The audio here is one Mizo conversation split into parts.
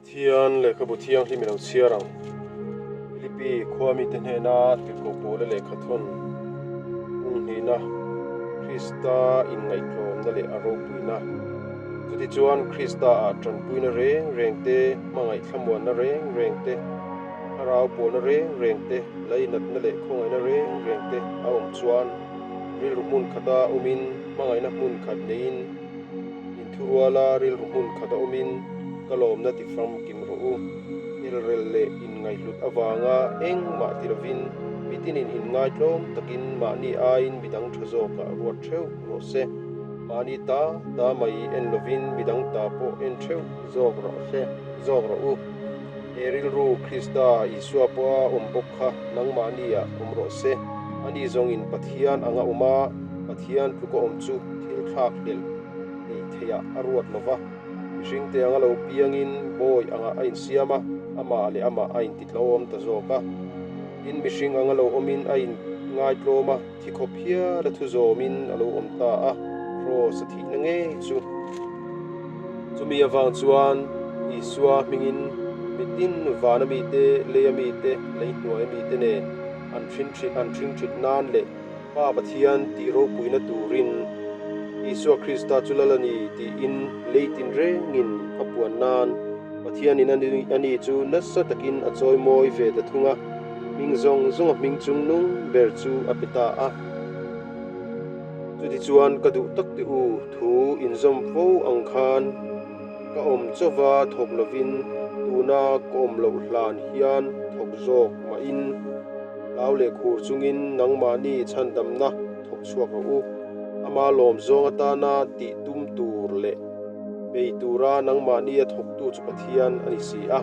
Pathian lehkhabu thianghlim i lo chhiar ang. Philippi khua mite hnena tirhkoh pawla lehkha thawn hung hnihna, Krista inngaihtlawmna leh a ropuina. Chutichuan Krista-ah tanpuina reng reng te, hmangaih thlamuanna reng reng te, thlarau pawlna reng reng te, lainatna leh khawngaihna reng reng te a awm chuan rilru hmun khata awmin, hmangaihna hmun khat neiin, Inthuruala rilru hmun khat a awmin ka lawmna ti famkim rawh u. Elrel leh inngaihhlut avanga engmah ti lovin mitinin inngaitlawm takin mahni aiin midang tha zawkah ruat theuh rawh se. Mahni ta ta mai en lovin midang ta pawh en theuh zawk rawh se zawk rawh u. He rilru Krista Isua pawha awm bawk kha nangmahniah awm rawh se. Ani zawngin Pathian anga awm a, Pathian tluka awm chu thil thlak hlelh ei theihah a ruat lo va. Mihringte anga lo piangin bawi angah a insiam a, amah leh amah a intitlawm ta zawk a. Tin, mihring anga lo awmin a inngaitlawm a, thi khawp hial a thu zawmin a lo awm ta a, kraws a thihna ngei chu. Chumi avang chuan Isua hmingin mitin vana mite, leia mite, lei hnuaia mite nen an ṭhingṭhit nan leh Pa Pathian tih ropuina turin Isua Krista chu lal a ni tiin lei tinrengin a puan nan Pathianin a ni chu nasa takin a chawimawi ve ta thung a, hming zawng zawnga hming chung nung ber chu a pe ta a. Chutichuan ka duh tak teh u, thu inzawm fo ang khan ka awm chauva thawk lovin tuna ka awm loh hlan hian thawk zawk mahin, Hlau leh khur chungin nangmahni chhandamna thawk chhuak rawh u. Ama lawm zawng atana tih tum tur leh bei tura nangmahni a thawktu chu Pathian a ni si a.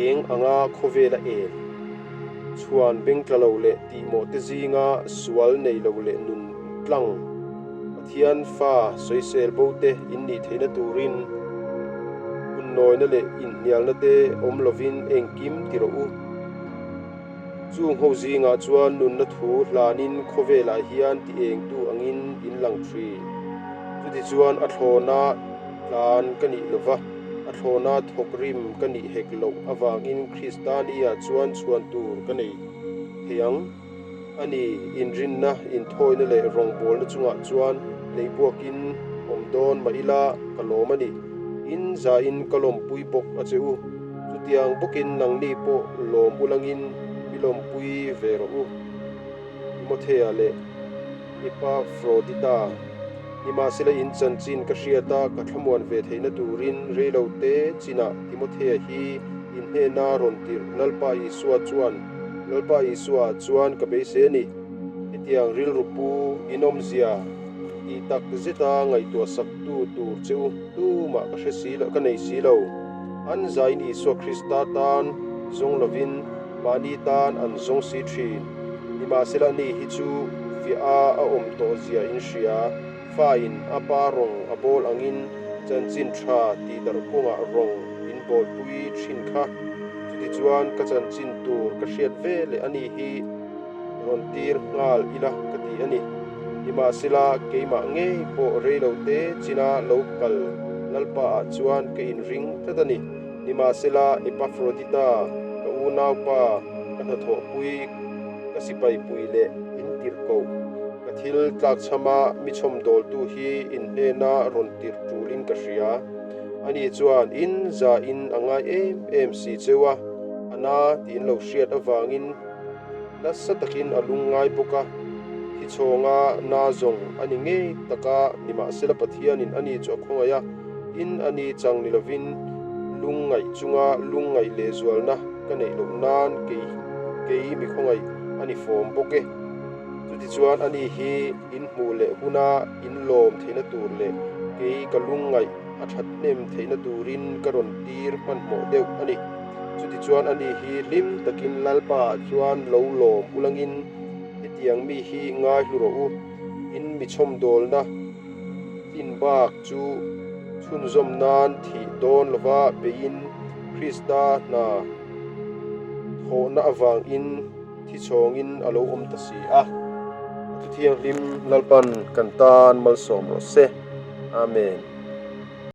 Eng anga khawvela en chhuan bengtla lo leh tihmawh te zinga sual nei lo leh nun tlang Pathian fa sawisel bo te in nih theihna turin hunnawina leh inhnialna te awm lovin engkim ti rawh u. Chung ho zingah chuan nunna thu hlanin khawvelah hian ti engtu angin in lang thin. Chutichuan a thlawna tlan ka nih lova, a thlawna thawk rim ka nih hek loh avangin Kristania chuan chhuan tur ka nei thei ang. A ni, inrinna, inthawina leh rawngbawlna chungah chuan leihbuakin awm dawn mah ila ka lawm a ni. In zahin ka lawmpui bawk a che u. Chutiang bawkin nangni pawh lawm ulangin mi lawmpui ve rawh u. Timothea leh Epafrodita, Nimahsela in chanchin ka hriat a, ka thlamuan ve theihna turin reilo te chinah Timothea hi in hnena rawn tirh Lalpa Isua chuan Lalpa Isua ah chuan ka beisei a ni. Hetiang rilru pu inawmzia tih tak zeta ngaihtuah saktu tur che u tumah ka hre si lo, ka nei si lo. An zain Isua Krista tan zawng lovin mahni tan an zawng si thin. Nimahsela ani hi chu fiah a a awm tawh zia in hria. Fa-in a pa rawng a bawl angin chanchin tha tih darh kawngah rawng in bawlpui thin kha. Chutichuan ka chanchin tur ka hriat ve leh ani hi rawn tir nghal ila ka ti a ni. Nimahsela keimah ngei pawh reilo te china lo kal Lalpa ah chuan ka inring tlat a ni. Nimahsela Epafrodita, ka unaupa, ka hnathawhpui, ka sipaipui leh in tirhkoh, ka thil tlakchhama mi chhawmdawltu hi in hnena rawn tirh tulin ka hria. Ani chuan in zahin a ngai em em si cheu a, a na tih in lo hriat avangin nasa takin a lungngai bawk a, thi chhawnga na zawng a ni ngei taka nimahsela Pathianin ani chu a khawngaih a, tin ani chang ni lovin lungngaih chunga lungngaih lehzualna ka neih loh nan kei kei mi khawngaih a ni fawm bawk e. Chutichuan ani hi in hmuh leh huna in lawm theihna tur leh kei ka lungngaih a that hnem theihna turin ka rawn tir hmanhmawh deuh a ni. Chutichuan ani hi hlim takin Lalpa ah chuan lo lawm ulangin hetiang mi hi ngai hlu rawh u, in mi chhawmdawlna tlin bak chu chhunzawm nan thih dawn lova beiin Krista hna thawhna avangin thi chhawngin a lo awm ta si a. A Thuthianghlim Lalpan kan tan malsawm rawh se. Amen.